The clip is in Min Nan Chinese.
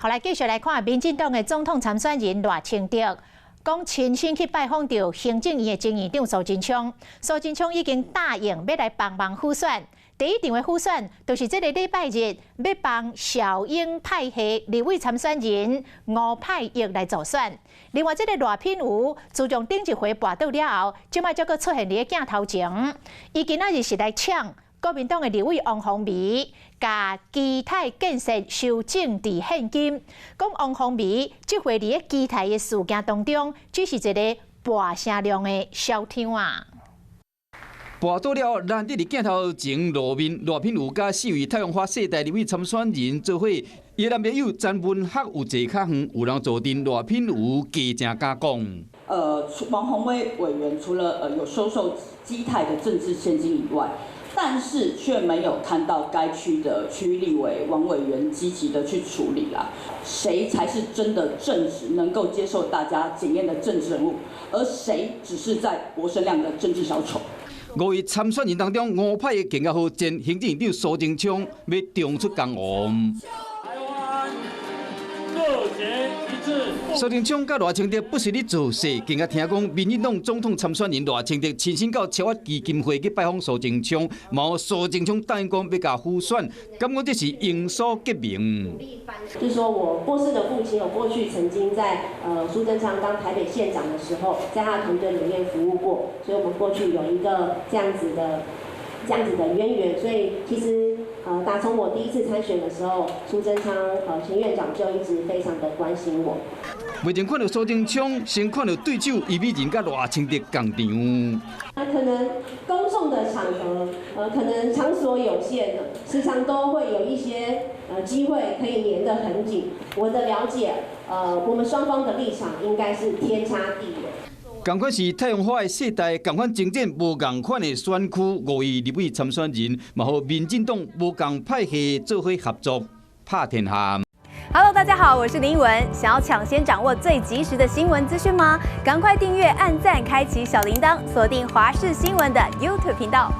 好來，繼續來看民進黨的總統參選人賴清德，講親身去拜訪著行政院的前院長蘇貞昌，蘇貞昌已經答應欲來幫忙輔選。第一場的輔選就是這個禮拜日，欲幫小英派系立委參選人吳霈毓來助選。另外，這個賴品妤自從頂一回跋倒了後，這擺才閣出現佇鏡頭前，伊今仔日是來搶國民黨的立委王鴻薇，共基泰建設收政治獻金，講王鴻薇這回佇咧基泰的事件當中，只是一个跋聲量的小丑啊。跋倒了，難得佇鏡頭前露面，賴品妤佮四位太陽花世代立委參選人做伙，伊男朋友詹文學有坐較遠，有人坐陣，賴品妤加誠敢講。王鴻薇委員除了有收受基泰的政治獻金以外，但是卻沒有看到該區的區立委王委員積極的去處理啦。誰才是真的正直，能夠接受大家檢驗的政治人物，而誰只是在博聲量的政治小丑？五位參選人當中，吳霈毓更加予前行政院長蘇貞昌欲重出江湖。各結一致。蘇貞昌佮賴清德不是咧造勢，更加聽講民進黨總統參選人賴清德親身到超越基金會去拜訪蘇貞昌，嘛蘇貞昌答應講欲共輔選，感覺這是營所結盟。就是說我過世的父親，我過去曾經在蘇貞昌當台北縣長的時候，在他的團隊裡面服務過，所以我們過去有一個這樣子的淵源，所以其實打從我第一次參選的時候，蘇貞昌前院長就一直非常的關心我。未曾看著蘇貞昌，先看著對手虞美人佮賴清德仝場。那可能公眾的場合，可能場所有限，時常都會有一些機會可以黏得很緊。我的了解，我們雙方的立場應該是天差地遠。仝款是太陽花的世代，仝款征戰無仝款的選區，五位立委參選人，嘛予民進黨無仝派系做伙合作拍天下。 Hello，大家好，我是林依文。想要搶先掌握最及時的新聞資訊嗎？趕快訂閱、按讚、開啟小鈴鐺，鎖定華視新聞的 YouTube 頻道。